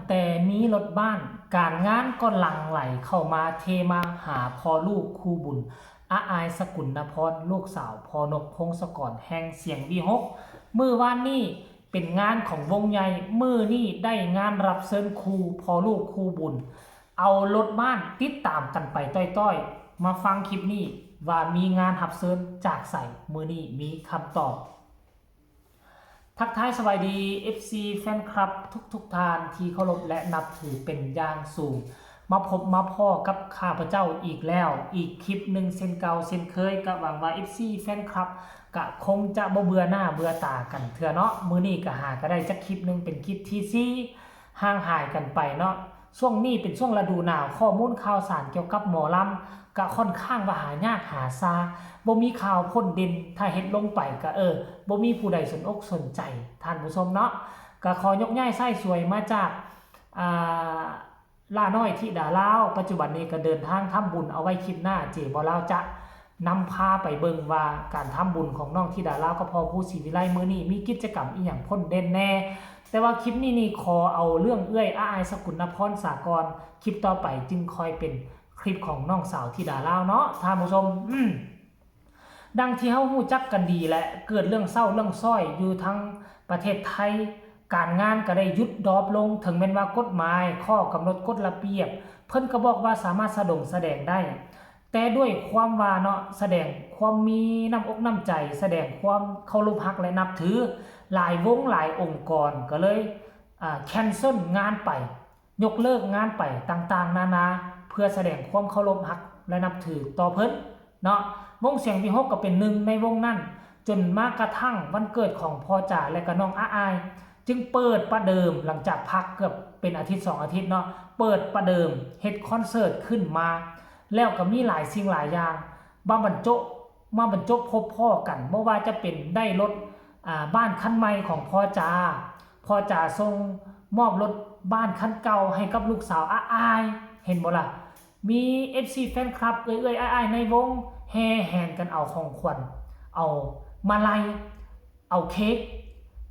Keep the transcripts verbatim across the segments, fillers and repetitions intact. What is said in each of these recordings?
แต่มีรถบ้าน การงานก็หลั่งไหลเข้ามาเทมาหาพ่อลูกคู่บุญ อาอายสกุลนพร ลูกสาวพ่อนกพงศกรแห่งเสียงวีหก มื้อวานนี้เป็นงานของวงใหญ่ มื้อนี้ได้งานรับเชิญคู่พ่อลูกคู่บุญ เอารถบ้านติดตามกันไปต้อยๆ มาฟังคลิปนี้ว่ามีงานรับเชิญจากไส มื้อนี้มีคำตอบ ทักทายสบายดี เอฟซี แฟนคลับทุกๆท่านที่เคารพและนับถือเป็นอย่างสูง มาพบมาพ้อกับข้าพเจ้าอีกแล้ว อีกคลิปหนึ่งเช่นเก่าเช่นเคย ก็หวังว่า เอฟซี แฟนคลับก็คงจะบ่เบื่อหน้าเบื่อตากันเทื่อเนาะ มื้อนี้ก็หาก็ได้จักคลิปหนึ่งเป็นคลิปที่สี่ ห่างหายกันไปเนาะ ช่วงนี้เป็นช่วงฤดูหนาว ข้อมูลข่าวสารเกี่ยวกับหมอลำก็ค่อนข้างว่าหายากหาซา บ่มีข่าวพ่นเด่น ถ้าเฮ็ดลงไปก็ เออ บ่มีผู้ใดสนอกสนใจ ท่านผู้ชมเนาะ ก็ขอยกย้ายไส้สวยมาจาก อ่า หล้าน้อยธิดาลาว ปัจจุบันนี้ก็เดินทางทำบุญ เอาไว้คลิปหน้าเจ๊บ่าวลาวจะนำพาไปเบิ่งว่าการทำบุญของน้องธิดาลาวกับพ่อภูศรีวิไลมื้อนี้มีกิจกรรมอีหยังพ่นเด่นแน่ แต่ว่าคลิปนี้นี่ขอเอาเรื่องเอื้อยอาอายสกุลนพรสาก่อน คลิปต่อไปจึงค่อยเป็นคลิปของน้องสาวธิดาลาวเนาะ ท่านผู้ชม อืม ดังที่เฮาฮู้จักกันดีแหละ เกิดเรื่องเศร้าเรื่องซ้อยอยู่ทั้งประเทศไทย การงานก็ได้หยุดดรอปลง ถึงแม้นว่ากฎหมาย ข้อกำหนดกฎระเบียบ เพิ่นก็บอกว่าสามารถสะดงแสดงได้ แต่ด้วยความว่าเนาะ แสดงความมีน้ำอกน้ำใจ แสดงความเคารพฮักและนับถือ หลายวงหลายองค์กรก็เลย อ่า แคนเซิลงานไป ยกเลิกงานไปต่างๆ นานา เพื่อแสดงความเคารพฮักและนับถือต่อเพิ่นเนาะ วงเสียงวีหกก็เป็นหนึ่งในวงนั้น จนมากระทั่งวันเกิดของพ่อจ๋าและก็น้องอาอาย จึงเปิดประเดิมหลังจากพักเกือบเป็นอาทิตย์สองอาทิตย์เนาะ เปิดประเดิมเฮ็ดคอนเสิร์ตขึ้นมา แล้วก็มีหลายสิ่งหลายอย่างมาบรรจบ มาบรรจบพบพ้อกัน บ่ว่าจะเป็นได้รถ อ่า บ้านคันใหม่ของพ่อจ๋า พ่อจ๋าส่งมอบรถบ้านคันเก่าให้กับลูกสาวอาอาย เห็นบ่ล่ะ มี เอฟซี แฟนคลับ เอื้อยๆ อ้ายๆ ในวงแห่แหนกันเอาของขวัญ เอามาลัย เอาเค้ก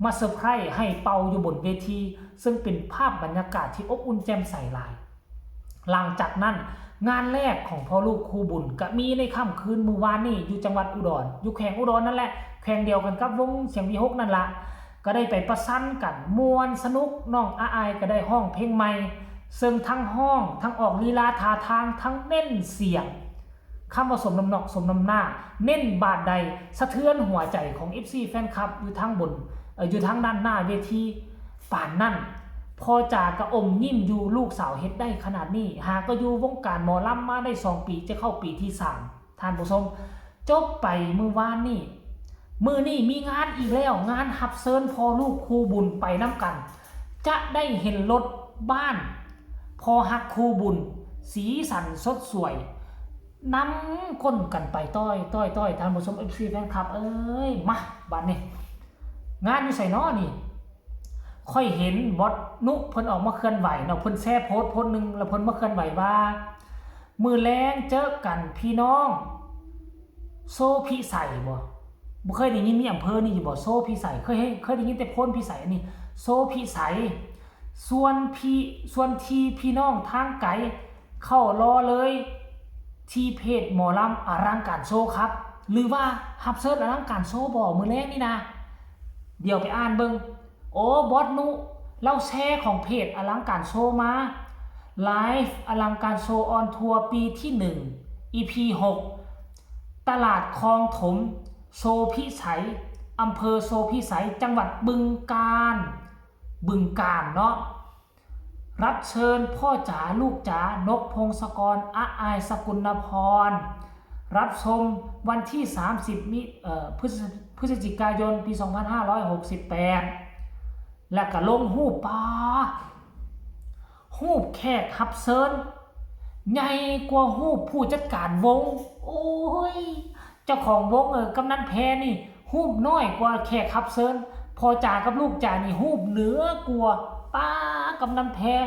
มาเซอร์ไพรส์ให้เป่าอยู่บนเวที ซึ่งเป็นภาพบรรยากาศที่อบอุ่นแจ่มใสหลาย หลังจากนั้นงานแรกของพ่อลูกคู่บุญก็มีในค่ำคืนมื้อวานนี้อยู่จังหวัดอุดร อยู่แขวงอุดรนั่นแหละ แขวงเดียวกันกับวงเสียงวีหกนั่นละ ก็ได้ไปประชันกัน ม่วนสนุก น้องอาอายก็ได้ฮ้องเพลงใหม่ ซึ่งทั้งฮ้องทั้งออกลีลาท่าทางทั้งเน้นเสียง คำว่าสมน้ำหนักสมน้ำหน้า เน้นบาดใดสะเทือนหัวใจของ เอฟซี แฟนคลับอยู่ทางบน เอ่อ อยู่ทางด้านหน้าเวที ปานนั้น พ่อจ๋าก็อมยิ้มอยู่ ลูกสาวเฮ็ดได้ขนาดนี้ หากก็อยู่วงการหมอลำมาได้สองปี จะเข้าปีที่สาม ท่านผู้ชม จบไปมื้อวานนี้ มื้อนี้มีงานอีกแล้ว งานรับเชิญพ่อลูกคู่บุญไปนำกัน จะได้เห็นรถบ้านพ่อฮักคู่บุญ สีสันสดสวย นำคนกันไปต้อยต้อยต้อย ท่านผู้ชม เอฟซี แฟนคลับ เอ้ย มา บัดนี้ งานอยู่ไสน้อนี่ ค่อยเห็นบอสนุเพิ่นออกมาเคลื่อนไหวเนาะ เพิ่นแชร์โพสต์โพสต์หนึ่ง แล้วเพิ่นมาเคลื่อนไหวว่า มื้อแลงเจอกันพี่น้อง โซ่พิสัยบ่ บ่เคยได้ยินมีอำเภอนี่อยู่บ่ โซ่พิสัย เคยเห็น เคยได้ยินแต่โพนพิสัย อันนี้ โซ่พิสัย ส่วนพี่ ส่วนที่พี่น้องทางไกล เข้ารอเลย ที่เพจหมอลำอลังการโชว์ครับ หรือว่ารับเชิญอลังการโชว์บ่มื้อแลงนี่นะ เดี๋ยวไปอ่านเบิ่ง โอ้ บอสนุ เล่าแชร์ของเพจอลังการโชว์มา ไลฟ์อลังการโชว์ออนทัวร์ปีที่หนึ่ง อีพีหก ตลาดคลองถม โซ่พิสัย อำเภอโซ่พิสัย จังหวัดบึงกาฬ บึงกาฬเนาะ รับเชิญพ่อจ๋าลูกจ๋า นกพงศกร อาอายสกุลนพร รับชมวันที่สามสิบ มิ เอ่อ พฤศ พฤศจิกายน ปีสองพันห้าร้อยหกสิบแปด และก็ลงฮูป ปา ฮูปแขกรับเชิญ ใหญ่กว่าฮูปผู้จัดการวง โอ้ย เจ้าของวง เออ กำนันแพรนี่ ฮูปน้อยกว่าแขกรับเชิญ พ่อจ๋ากับลูกจ๋านี่ฮูปเหนือกว่า ปา กำนันแพร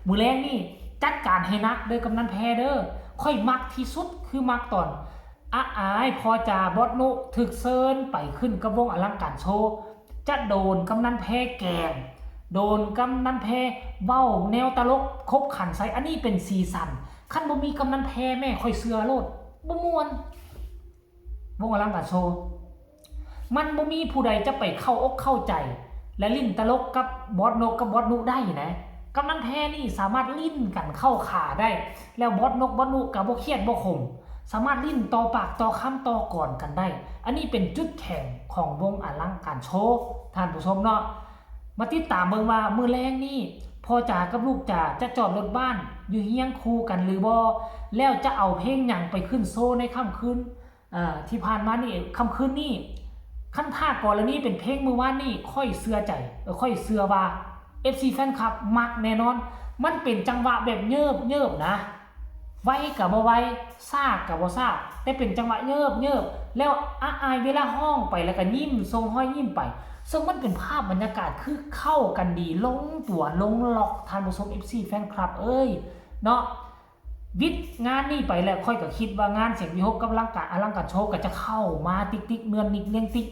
มื้อแลงนี่จัดการให้หนักเด้อกำนันแพรเด้อ ข้อยมักที่สุดคือมักตอน อาอาย พ่อจ๋า บอสนุ ถูกเชิญไปขึ้นกับวงอลังการโชว์ จะโดนกำนันแพรแกล้ง โดนกำนันแพเว้าแนวตลกขบขันใส่ อันนี้เป็นสีสัน คันบ่มีกำนันแพแม่ ข่อยเชื่อโลด บ่ม่วน วงอลังการโชว์ มันบ่มีผู้ใดจะไปเข้าอกเข้าใจ และลิ้นตลกกับบอสนกกับบอสนุได้นะ กำนันแพนี่สามารถลิ้นกันเข้าขาได้ แล้วบอสนกบอสนุก็บ่เครียดบ่ขม สามารถลิ้นต่อปากต่อคำต่อกรกันได้ อันนี้เป็นจุดแข็งของวงอลังการโชว์ ท่านผู้ชมเนาะ มาติดตามเบิ่งว่ามื้อแลงนี้ พ่อจ๋ากับลูกจ๋าจะจอดรถบ้านอยู่เฮียงคู่กันหรือบ่ แล้วจะเอาเพลงหยังไปขึ้นโชว์ในค่ำคืน อ่า ที่ผ่านมานี่ ค่ำคืนนี้ คันถ้ากรณีเป็นเพลงมื้อวานนี้ ข่อยเชื่อใจ เออ ข่อยเชื่อว่า เอฟซี แฟนคลับมักแน่นอน มันเป็นจังหวะแบบเยิบเยิบนะ ไวกะบ่ไว ซ่ากะบ่ซ่า แต่เป็นจังหวะเยิบเยิบ แล้วอาอายเวลาฮ้องไปแล้วก็ยิ้ม ส่งฮอยยิ้มไป ซึ่งมันเป็นภาพบรรยากาศคือเข้ากันดี ลงตัว ลงล็อก ท่านผู้ชม เอฟซี แฟนคลับเอ้ย เนาะ วิดงานนี้ไปแล้ว ข่อยก็คิดว่างานเสียงวิหกกับอลังการ อลังการโชว์ก็จะเข้ามาติ๊กติ๊ก เนือนนิกเนียงติ๊ก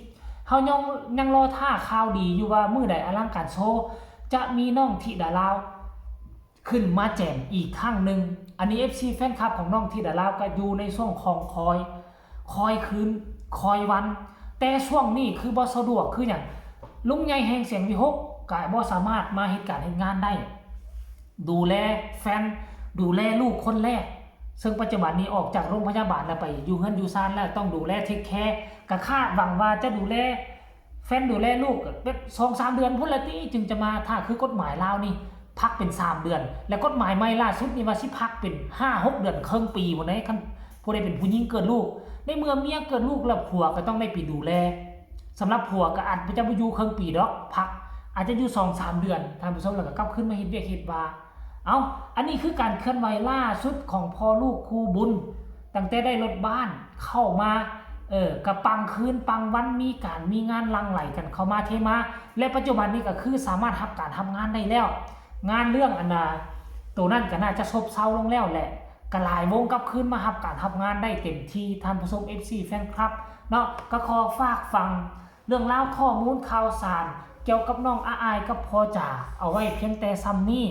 เฮายัง ยังรอท่าข่าวดีอยู่ว่ามื้อใดอลังการโชว์จะมีน้องธิดาลาว ขึ้นมาแจมอีกครั้งหนึ่ง อันนี้ เอฟซี แฟนคลับของน้องธิดาลาวก็อยู่ในช่วงของคอย คอยคืน คอยวัน แต่ช่วงนี้คือบ่สะดวกคือหยัง ลุงใหญ่แห่งเสียงวิหกก็บ่สามารถมาเฮ็ดการเฮ็ดงานได้ ดูแลแฟน ดูแลลูกคนแรก ซึ่งปัจจุบันนี้ออกจากโรงพยาบาลแล้วไปอยู่เฮือนอยู่ซานแล้ว ต้องดูแล เทคแคร์ ก็คาดหวังว่าจะดูแล แฟนดูแลลูกเป็นสองสามเดือนพุ้นละติ จึงจะมา ถ้าคือกฎหมายลาวนี่ พักเป็นสามเดือน และกฎหมายใหม่ล่าสุดนี่ว่าสิพักเป็นห้าหกเดือน ครึ่งปีพุ้นเด้ คันผู้ใดเป็นผู้หญิงเกิดลูก ในเมื่อเมียเกิดลูกแล้ว ผัวก็ต้องได้ไปดูแล สำหรับผัวก็อาจจะบ่อยู่ครึ่งปีดอก พัก อาจจะอยู่สองสามเดือน ท่านผู้ชม แล้วก็กลับคืนมาเฮ็ดเวียกเฮ็ดว่า เอ้า อันนี้คือการเคลื่อนไหวล่าสุดของพ่อลูกคู่บุญ ตั้งแต่ได้รถบ้านเข้ามา เออ ก็ปังคืนปังวัน มีการมีงานหลั่งไหลกันเข้ามาเทมา และปัจจุบันนี้ก็คือสามารถรับการรับงานได้แล้ว งานเรื่องอันน่ะ ตัวนั้นก็น่าจะซบเซาลงแล้วแหละ ก็หลายวงกลับคืนมารับการรับงานได้เต็มที่ ท่านผู้ชม เอฟซี แฟนคลับ เนาะ ก็ขอฝากฟังเรื่องราวข้อมูลข่าวสาร เกี่ยวกับน้องอาอายกับพ่อจ๋า เอาไว้เพียงแต่ส่ำนี้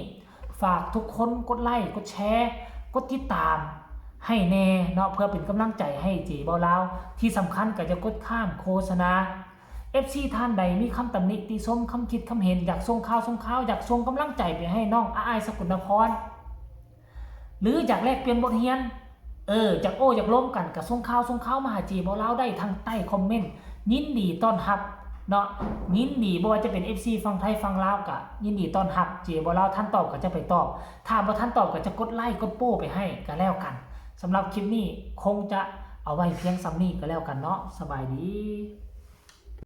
ฝากทุกคนกดไลค์ กดแชร์ กดติดตามให้แน่เนาะ เพื่อเป็นกำลังใจให้เจบ่าวลาว ที่สำคัญก็จะกดข้ามโฆษณา เอฟซี ท่านใดมีคำตำหนิติชม คำคิดคำเห็น อยากส่งข่าวส่งข่าว อยากส่งกำลังใจไปให้น้องอาอาย สกลนคร หรืออยากแลกเปลี่ยนบทเรียน เออ อยากโอ้อยากล้มกัน ก็ส่งข่าวส่งข่าวมาหาเจบ่าวลาวได้ทางใต้คอมเมนต์ ยินดีต้อนรับเนาะ ยินดี บ่ว่าจะเป็น เอฟซี ฝั่งไทยฝั่งลาวก็ยินดีต้อนรับ เจบ่าวลาวทันตอบก็จะไปตอบ ถ้าบ่ทันตอบก็จะกดไลค์กดโป้ไปให้ก็แล้วกัน สำหรับคลิปนี้คงจะเอาไว้เพียงส่ำนี้ก็แล้วกันเนาะ สบายดี